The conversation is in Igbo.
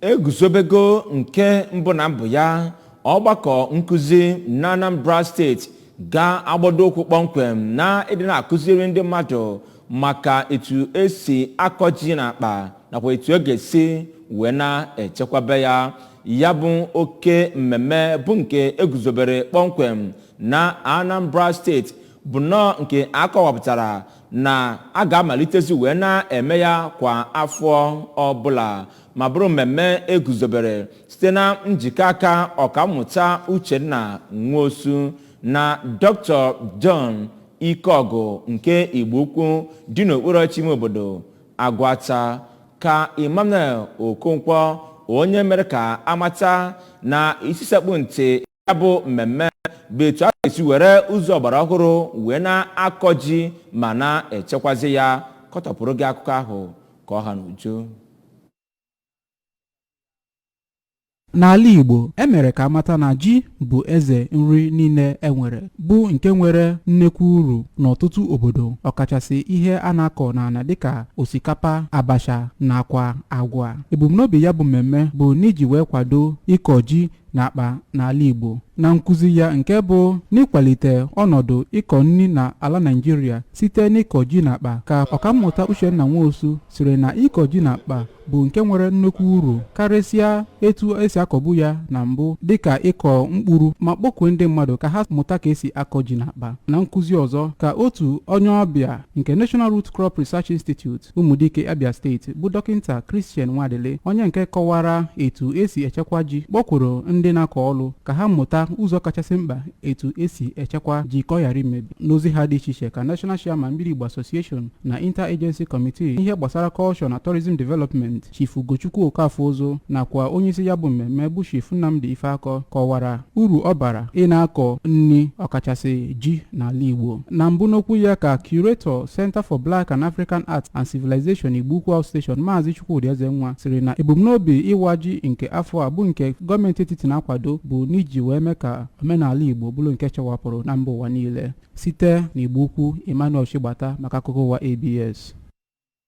Eguzobego nke mbụ na mbụ ya ọgbakọ nkụzi na Anambra Steeti ga-agbado ụkwụ kpọmkwem na ịdị na-akụziri ndị mmadụ maka etu esi akọ ji n'akpa nakwa etu e ga-esi wee na-echekwaba ya. Ya bụ oke mmemme bụ nke eguzobere kpọmkwem na Anambra Steeti bụ nnọọ nke akọwapụtara na a ga-amalitezi wee na-eme ya kwa afọ ọbụla, ma bụrụ mmemme eguzobere site na njikọ aka Ọkammụta Uchenna Nwosu na Dr. John Ikeọgụ nke Igbo Ukwu dị n'okpuru ọchịchị ime obodo Agụata. Ka Emmanuel Okonkwo, onye mere ka amata na isi sekpụ ntị ya bụ mmemme bụ etu a ga-esi were ụzọ ọgbara ọhụrụ wee na-akọ ji ma na-echekwazi ya, kọtọpụrụ gị akụkọ ahụ ka ọ ha n'uju. N'ala Igbo, e mere ka amata na ji bụ eze nri niile e nwere, bụ nke nwere nnekwu uru n'ọtụtụ obodo, ọkachasị ihe a na-akọ n'ala dịka osikapa, abacha nakwa agwa. Ebumnobi ya bụ mmemme bụ n'iji wee kwado ịkọ ji n'akpa n'ala Igbo. Na nkụzi ya nke bụ n'ịkwalite ọnọdụ ịkọ nri n'ala Naịjirịa site n'ịkọ ji n'akpa, ka Ọkammụta Uchenna Nwosu sịrị na ịkọ ji n'akpa bụ nke nwere nnukwu uru karịsịa etu esi akọbu ya na mbụ dịka ịkọ mkpụrụ, ma kpọkuo ndị mmadụ ka ha mụta ka esi akọ ji n'akpa. Na nkụzi ọzọ ka otu onye ọbịa nke National Root Crop Research Institute, Ụmụdike, Abia Steeti, bụ Dọkịnta Christian Nwadele, onye nke kọwara etu esi echekwa ji, kpọkwuru ndị na-akọ ọlụ ka ha mụta ụzọ kachasị mkpa etu esi echekwa ji ka ọ ghara imebi. N'ozi ha dị iche iche ka National Chairman Mgbidi Igbo Association na Inter-Agency Committee ihe gbasara Culture na Tourism Development, Chief Ugochukwu Okafọ Ụzụ, nakwa onyeisi ya bụ mmemme bụ Chief Nnamdi Ifeakọ, kọwara uru ọ bara ị na-akọ nri, ọkachasị ji, n'ala Igbo. Na mbụ n'okwu ya ka Curator, Center for Black and African Arts and Civilization, Igbo Ukwu Outstation, Maazị Chukwudi Ezenwa, sịrị na ebumnobi ịwa ji nke afọ a, bụ nke gọọmenti etiti na-akwado, bụ n'iji wee mee ka omenala Igbo bụrụ nke chawapụrụ na mba ụwa niile. Site n'Igbo Ukwu, Emmanuel Chigbata maka akụkọ ụwa ABS.